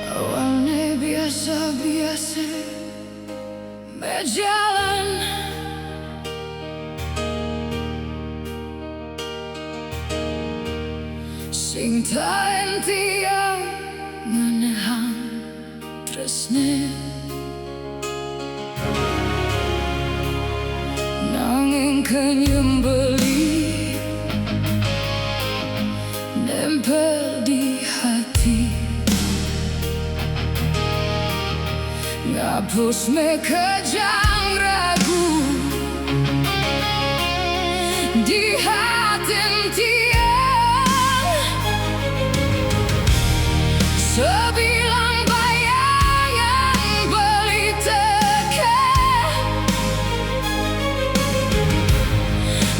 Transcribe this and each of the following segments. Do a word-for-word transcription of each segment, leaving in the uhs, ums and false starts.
Awalne biasa-biasa bejalan, sing taen tiang ngenehang tresna. Nanging kenyem beli nempel di hati, ngapus makejang ragu di hatin tiang. Sebilang bayangan beli teka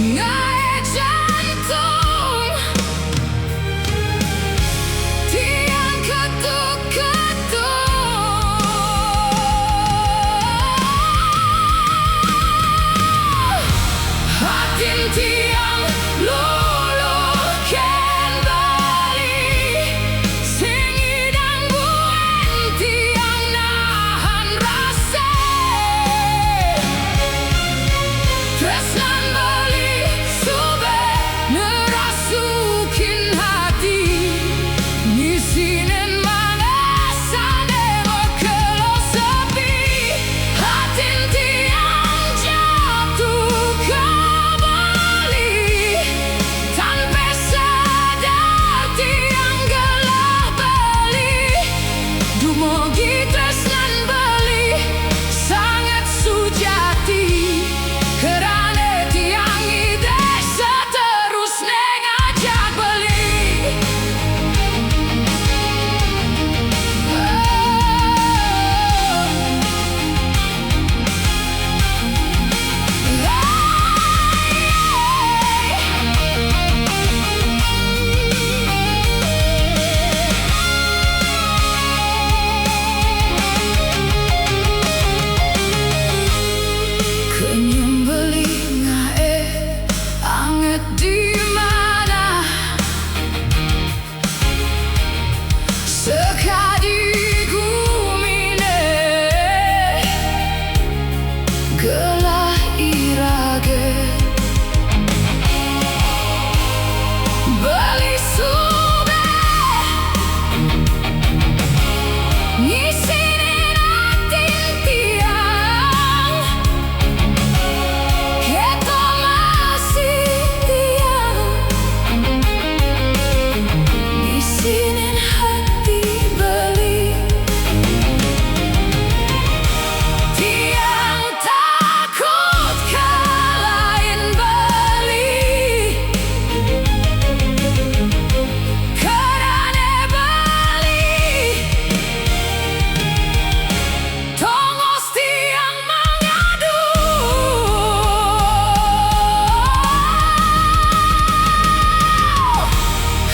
ngae jantung tiang ketuk-ketuk. Hatin tiang luluh kembali, sing idang buen tiang nahan rasa. Tresnan beli sube nerasukin hati, ngisinin manasane mekelo sepi. Hatin tiang jatuh ke beli, tanpa sadar tiang gelah beli. Dumogi tresnan beli sangat sujati, kerana tiang ngidih seterusne ngajak beli. Kenyem beli ngae angat di manah, sekadi gumine gelah irage. Beli sube ngisinin atin tiang, keto masih tiang ngisinin hati beli. Tiang takut kalain beli, kerana beli tongos tiang mengadu.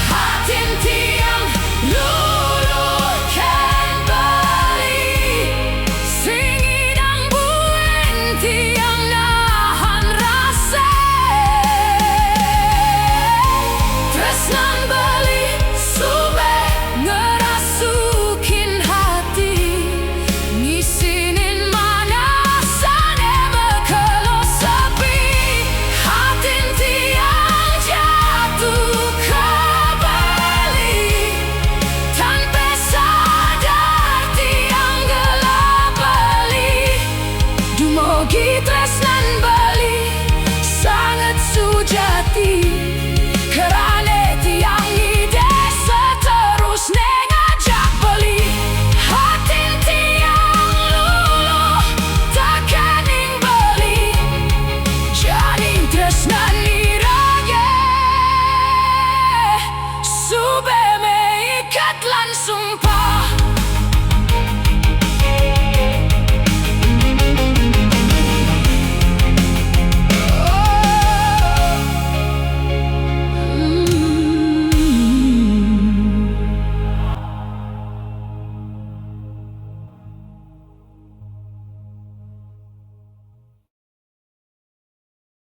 Hatin tiang luluh kembali, sing idang buen tiang nahan rasa. Tresnan beli sube ngerasukin hati, ngisinin manasane mekelo sepi. Hatin tiang jatuh ke beli, tanpa sadar tiang gelah beli. Dumogi